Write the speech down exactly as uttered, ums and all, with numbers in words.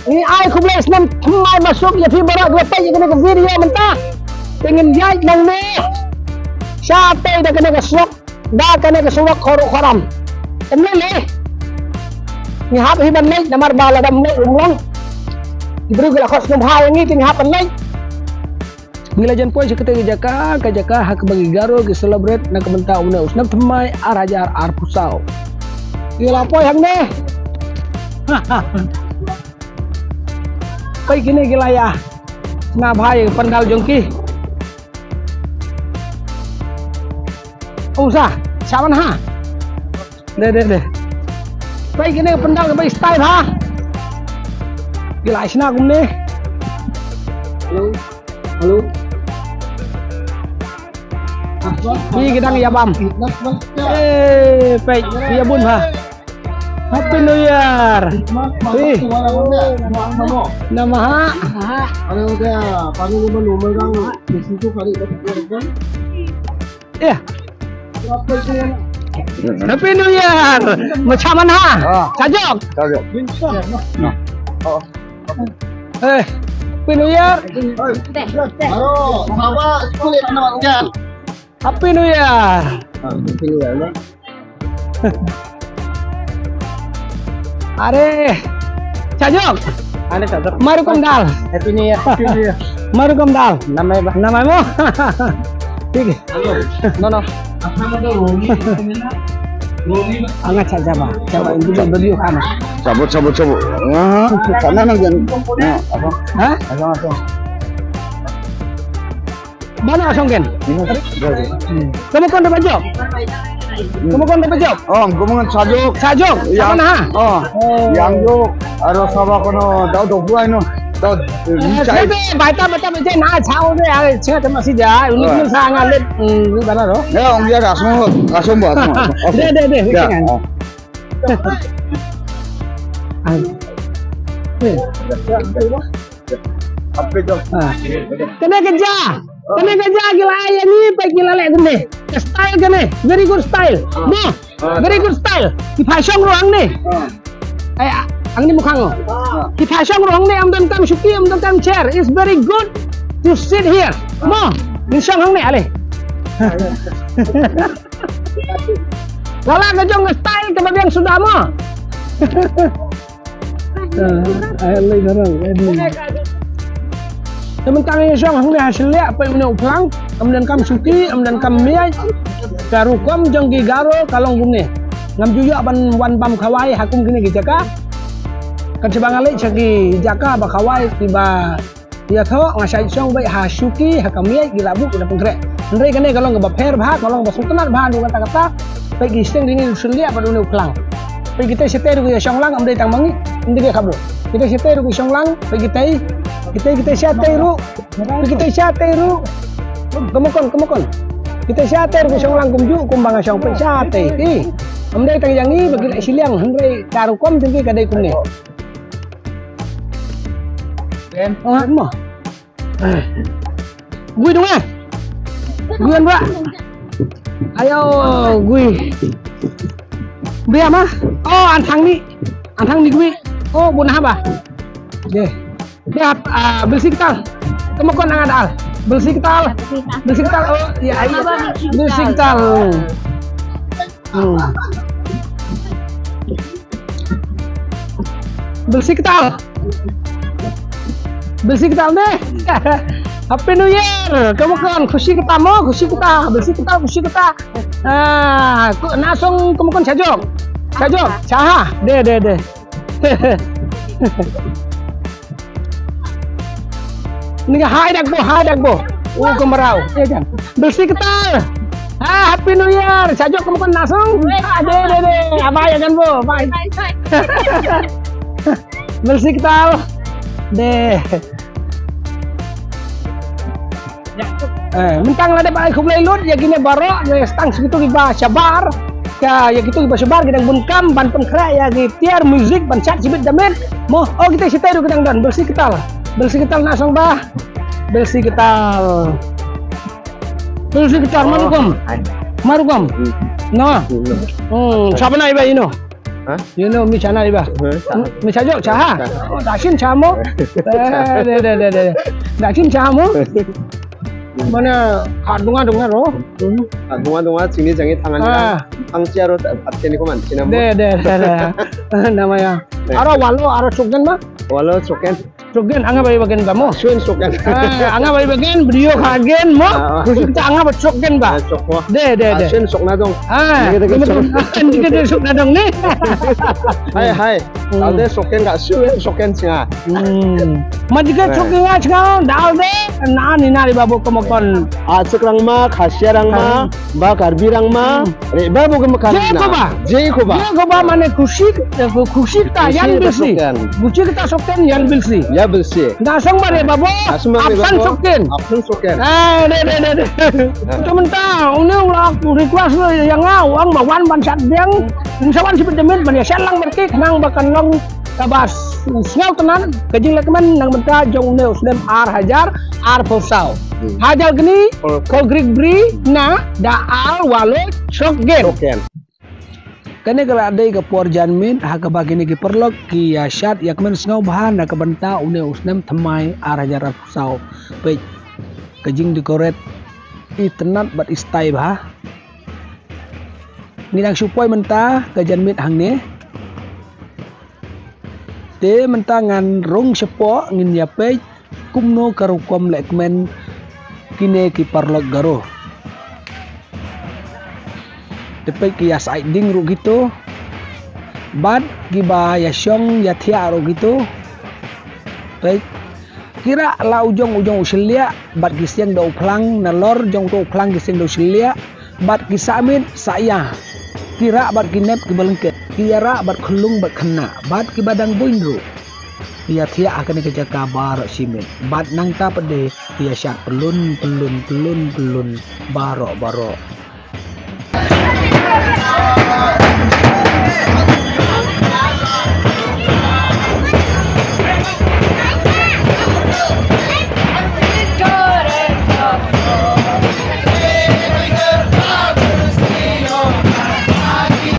Ngi ai khublei snem thymmai basuk ïa phi baroh kiba peit ïa kane ka video mynta. Te ngin ïaid nangne shatei da kane ka surok, da kane ka surok khor u khor am. Te ym lei lei. Ngi hap hi ban leit namar ba lada ym leit ym long. Ki briew ki la khot sngewbha ïa ngi te ngi hap ban leit. Ngi la jan poi sha katei ka jaka, ka jaka ha kaba ki Garo ki celebrate na ka bynta une u snem thymmai ar hajar arphew saw. Ngi la poi hangne. Peit kine ki la ïa sna bha ïa ka pandal jong ki. Ong sa, sa ban ha. De de de. Peit kine ka pandal ka peit style ha. Ki la ïa sna kumne. Hello. Hello. Phi ki dang ïa bam. Eh, peit, phi ïa bun ha. Happy New Year. Phi. Namah. Eh. Happy New Year. Macam mana? Ah. Sajok. Sajok. Eh, Happy New Year. Hello, sahabat, kulit nama hujan. Happy New Year. Ah, Happy New Year, no? Are, Sajok. Are, Sajok. Marukom dal. Happy New Year. Happy New Year. Marukom dal. Namai ba? Namai mo? Thik hai. No, no. Anga cha jaba. Jaba, ini video kan. Sabut, sabut, sabut. Ah, sana nang jan. Ah, apa? Ha? Apa, apa? Bana song ken. Ini, dia, dia. Kamu kon da ba jop? Kamu kon da ba jop? Oh, kamu kan Sajok. Sajok. Yang, mana ha? Oh, yang jok. Aro saba kono dau dok buai no. Dau, eh, ni chai. Baita, baita, baita, na chao de, ah, chinga te masih ja. Ini pun sa ngalit. Hmm, ini mana ro? Ya, ong ya, asong, asong ba, asong, asong. Deh, deh, deh, ya, oh. Ah. Kane ka ja. Kane ka ja ki la ai ïa ngi, peit ki la leh kumne. Ka style kane. Very good style. Mo. Very good style. Ki phai shong ruh hangne. Ai, hangne mukhang. Ki phai shong ruh hangne, ym donkam shuki, ym donkam chair. It's very good to sit here. Mo. Ngin shong hangne ale. Lala ka jong ka style kaba biang suda mo. Eh, ai lei na rang, eh, lei. Te mynta ngi shong hangne ha shiliah, peit une u phlang, ym donkam shuki, ym donkam miej. Ka rukom jong ki Garo ka long kumne. Ngam ju ïoh ban wan bam khawai ha kum kine ki jaka. Kan shu ba nga leit sha ki jaka ba khawai kiba ïathoh, nga shait shong beit ha shuki, ha ka miej, ki la buh, ki la pynkhreh. Hynrei kane ka long kaba pher bha, ka long kaba sngewtynnat bha, haduh katta katta. Peit ki seng ring, u shiliah bad une u phlang. Peit kitei shatei ruh ki ïa shong lang, ym dei tang ma ngi, ym dei ki khaplu. Kitei shatei ruh ki shong lang, peit kitei, kitei, kitei shatei ruh. Peit kitei shatei ruh. Kumno kon, kumno kon. Kitei shatei ruh ki shong lang kumjuh kumba nga shong, peit shatei. Ym dei tang ïa ngi ba ki la shiliang, hynrei ka rukom jong ki ka dei kumne. Ken. Oh, mo. Gui dong eh. Gui an ba. Ayo, gui. Bia ma. Oh, an thang ni. An thang ni gui. Oh, bun ha ba. Deh. Deh, ah, bilsi ktal. Kamu kon nang ada. Bilsi ktal. Bilsi ktal. Oh, ya, ya. Bilsi ktal. Hmm. Bilsi ktal. Bilsi ktal deh. Happy New Year. Kamu kon khushi kata mo, khushi kata. Bilsi ktal, khushi kata. Ah, ku, na song kamu kon chajok. Chajok. Chaha. Deh, deh, deh. Ni hai dak bo, hai dak bo. U ko marau. Eh, jan. Bilsi ktal. Ah, Happy New Year. Chajok kamu kon na song. Ah, deh, deh, deh. Abai ya kan bo. Bye. Bilsi ktal. Deh. Eh, mynta nga la dep ai khublei lut ïa kine baroh, ïa tang sha kito kiba shabar, ka ïa kito kiba shabar ki dang bun kam ban pynkhreh ïa ki tiar music ban shat shibit da miet. Mo, oh, kita shatei ruh ki dang don, bilsi ktal. Bilsi ktal na song ba. Bilsi ktal. Bilsi ktal marukom. Marukom. No. Hmm, sha bnai ba ino. Ha? You know, mi chana iba. Ha? Mi chajok cha ha. Cha. Oh, dashin cha mo. Eh, de, de, de, de. Dashin cha mo. Mana, ka dunga dunga ro. Hmm. Ka dunga dunga, chini jangi tangan. Ah. Ang chia ro, at chini ko man, chini mo. De, de, de, de. Nama ya. De. Aro walo, aro chukden ma? Walo chukden. Chukden, anga bai bagen ba mo. Suen chukden. Ah, anga bai bagen, brio kagen mo. Ah. Kusuk ta anga ba chukden ba. Ah, chuk mo. De, de, de. Ah, suen chuk na dong. Ah, ini kita chuk. Ini kita chuk na dong ni. Hai, hai. Hmm. Dal de chukden ka suen chukden chinga. Hmm. Majika chukden nga chinga, dal de, na ni na ri babu kemakon. Ah, sekarang ma, khasiarang ma. Ba Karbi rang ma, re ba bo ke makan. Je ko ba. Je ko ba. Je ko ba mane khushi, khushi ta yan bilsi. Khushi ta sokten yan bilsi. Ya bilsi. Da song ba re ba bo. Apsan sokten. Apsan sokten. Ah, de, de, de, de. To mynta, une u la request lo yang nga, u ang ba wan ban chat biang. Sa wan sibit demit ban ya chat lang berkik nang ba kan long. Kaba sngewtynnat ka jinglehkmen na ka bynta jong une u snem ar hajar arphew saw. Hmm. Hajar kini, ko Greek bri na da al walo chokgen. Chokgen. Kane ka la dei ka por janmiet ha kaba kine ki paralok ki ïa shad ïa kmen sngewbha na ka bynta une u snem thymmai ar hajar arphew saw. Peit ka jingdecorate i tynnat bad i style bha. Ngi dang shu poi mynta ka janmiet hangne. Te mynta ngan rung shapoh ngin ïa peit kumno ka rukom lehkmen kine ki paralok Garo. Te peit ki ïa said ding ruh kito. Bad kiba ïa shong ïa thiah ruh kito. Peit ki rah la u jong u jong u shylliah bad ki seng da u phlang, nalor jong uto u phlang ki seng da u shylliah. Bad ki sah miet sah ïa. Ki rah bad ki nep ki ba lyngkhet. Ki ïa rah bad khyllung bad khynnah. Bad ki ba dang buiñ ruh. Ki ïa thiah ha kane ka jaka baroh shi miet. Bad nangta pat de ki ïa shad pyllun, pyllun, pyllun, pyllun. Baroh, baroh.